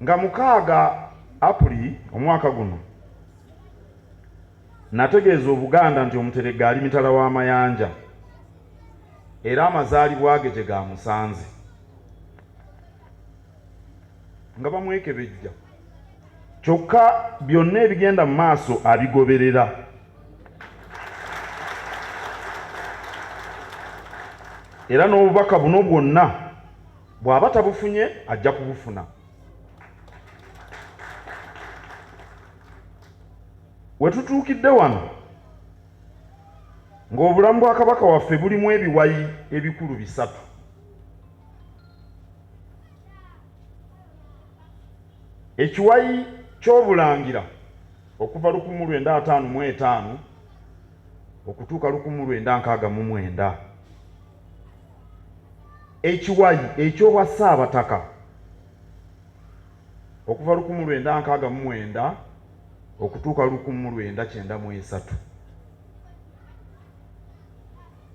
Nga 6 Apuli omwaka guno, nategeeza Obuganda nti Omuteregga ali mitala w'amayanja era amazaalibwa ge gye gaamusanze nga bamwekebejja kyokka byonna ebigenda mu maaso abigoberera. Era n'obubaka buno bwonna bw'aba tabufunye ajja kubufuna. We tutuukidde wano ng'obulamu bwa Kabaka waffe bulimu ebiwayi ebikulu bisatu. Ekiwayi ky'Obulangira okuva 1955 okutuuka 1969. Ekiwayi eky'obwa Ssaabataka okuva 1969 okutuuka 1993.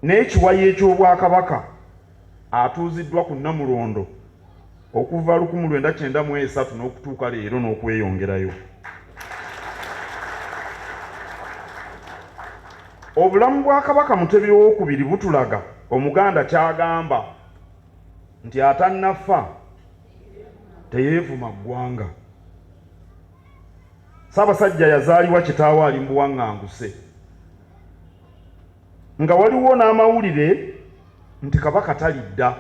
N'ekiwayi eky'Obwakabaka atuuziddwa ku Nnamulondo okuva 1993 n'okutuuka leero n'okweyongerayo. Obulamu bwa Kabaka Mutebi Owookubiri butulaga Omuganda ky'agamba nti atannafa teyeevuma ggwanga. Ssaabasajja yazaalibwa kitaawe ali mu buwaŋŋanguse nga waliwo n'amawulire nti Kabaka talidda.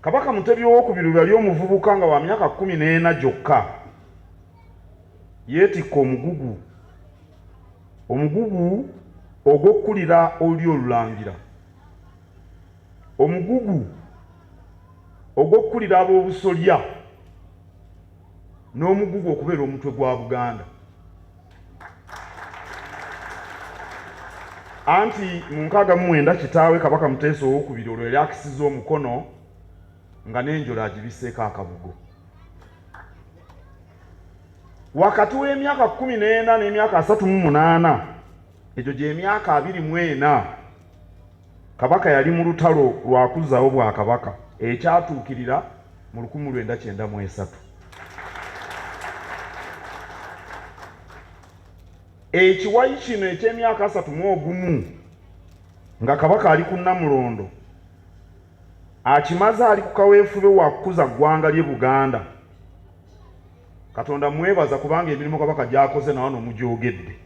Kabaka Mutebi Owookubiri lwe yali omuvubuka nga wa myaka 14 gyokka, yeetikka omugugu omugugu ogw'okukulira Olulyo Olulangira, omugugu ogw'okukulira ab'obusolya n'omugugu okubeera omutwe gwa Buganda. Anti mu 69 kitaawe Kabaka Muteesa Owookubiri olwo yali akisizza omukono nga n'enjola agibiseeko akabugo. Wakati w'emyaka 14 n'emyaka 38, egyo gy'emyaka 24, Kabaka yali mu lutalo lwa kuzzaawo Bwakabaka ekyatuukirira mu 1993. Ekiwayi kino eky'emyaka 31 nga Kabaka ali ku Nnamulondo akimaze ali ku kaweefube wa kukuza ggwanga lye Buganda. Katonda mwebaza kubanga emirimu Kabaka gy'akoze na wano mugyogedde.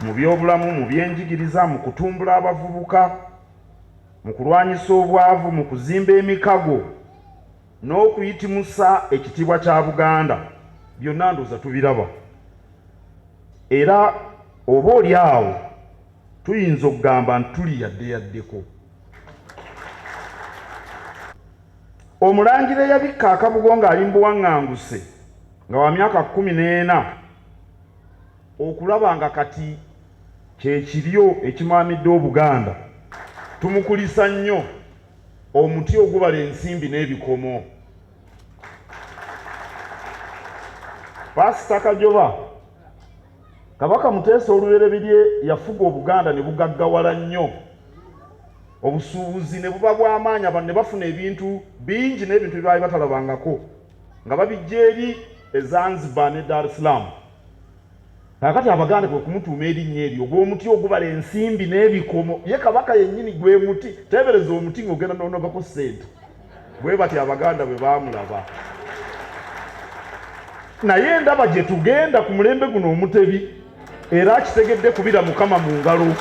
Mu byobulamu, mu byenjigiriza, mu kutumbula abavubuka, mu kulwanyisa obwavu, mu kuzimba emikago n'okuyitimusa ekitiibwa kya Buganda byonna ndowooza tubiraba era oba oli awo tuyinza okugamba nti tuli yadde yaddeko. Omulangira eyabikka akabugo ng'ali mu buwaŋŋanguse nga wa myaka 14 okulaba nga kati kye kiryo ekimaamidde Obuganda tumukulisa nnyo. Omuti ogubala ensimbi n'ebikomo. Paasita Kajoba, Kabaka Muteesa olubereberye yafuga Obuganda ne bugaggawala nnyo. Obusuubuzi ne buba bwa maanyi abantu ne bafuna ebintu bingi n'ebintu bye baali batalabangako nga babiggya eri e Zanzibar ne Dar es Salaam. Kaakati Abaganda kwe kumutuuma erinnya eryo ogw'omuti ogubala ensimbi n'ebikomo. Ye Kabaka yennyini gwe muti. Teebereza omuti ng'ogenda n'onogako ssente. Bwe batyo Abaganda bwe baamulaba. Naye ndaba gye tugenda ku mulembe guno Omutebi era akitegedde kubira Mukama mu ngalo.